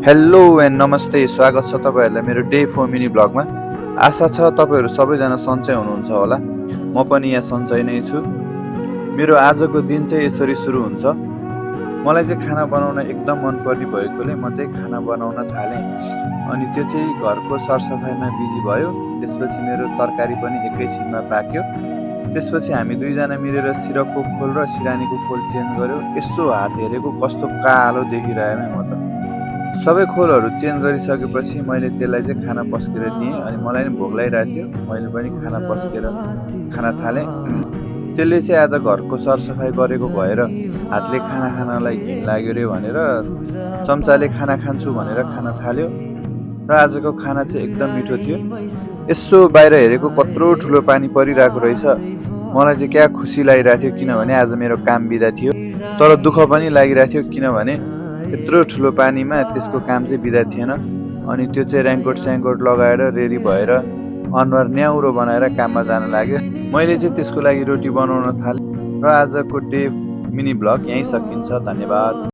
Hello and नमस्ते, स्वागत छ तपाईँहरूलाई मेरो डे 4 मिनी ब्लगमा। आशा छ तपाईँहरू सबैजना सन्चै हुनुहुन्छ होला। म पनि यहाँ सन्चै नै छु। मेरो आजको दिन चाहिँ यसरी सुरु हुन्छ। मलाई चाहिँ खाना बनाउन एकदम मनपर्ने भएकोले म चाहिँ खाना बनाउन थालेँ। अनि त्यो चाहिँ घरको सरसफाइमा बिजी भयो। त्यसपछि मेरो तरकारी पनि एकैछिनमा पाक्यो। त्यसपछि हामी दुईजना मिलेर सिरकको खोल र सिरानीको खोल चेन्ज गर्यो। यसो हात हेरेको कस्तो कालो देखिरहेँ म त। सबै खोलहरू चेन्ज गरिसकेपछि मैले त्यसलाई चाहिँ खाना पस्केर दिएँ। अनि मलाई पनि भोक लागिरहेको थियो, मैले पनि खाना पस्केर खान थालेँ। त्यसले चाहिँ आज घरको सरसफाइ गरेको भएर हातले खाना खानलाई घिन लाग्यो रे भनेर चम्चाले खाना खान्छु भनेर खान थाल्यो। र आजको खाना चाहिँ एकदम मिठो थियो। यसो बाहिर हेरेको कत्रो ठुलो पानी परिरहेको रहेछ। मलाई चाहिँ क्या खुसी लागिरहेको थियो, किनभने आज मेरो काम बिदा थियो। तर दुःख पनि लागिरहेको थियो, किनभने यत्रो ठुलो पानीमा त्यसको काम चाहिँ बिदा थिएन। अनि त्यो चाहिँ रेनकोट लगाएर रेडी भएर अनुहार न्याउरो बनाएर काममा जान लाग्यो। मैले चाहिँ त्यसको लागि रोटी बनाउन थालेँ। र आजको डे मिनी ब्लग यहीँ सकिन्छ। धन्यवाद।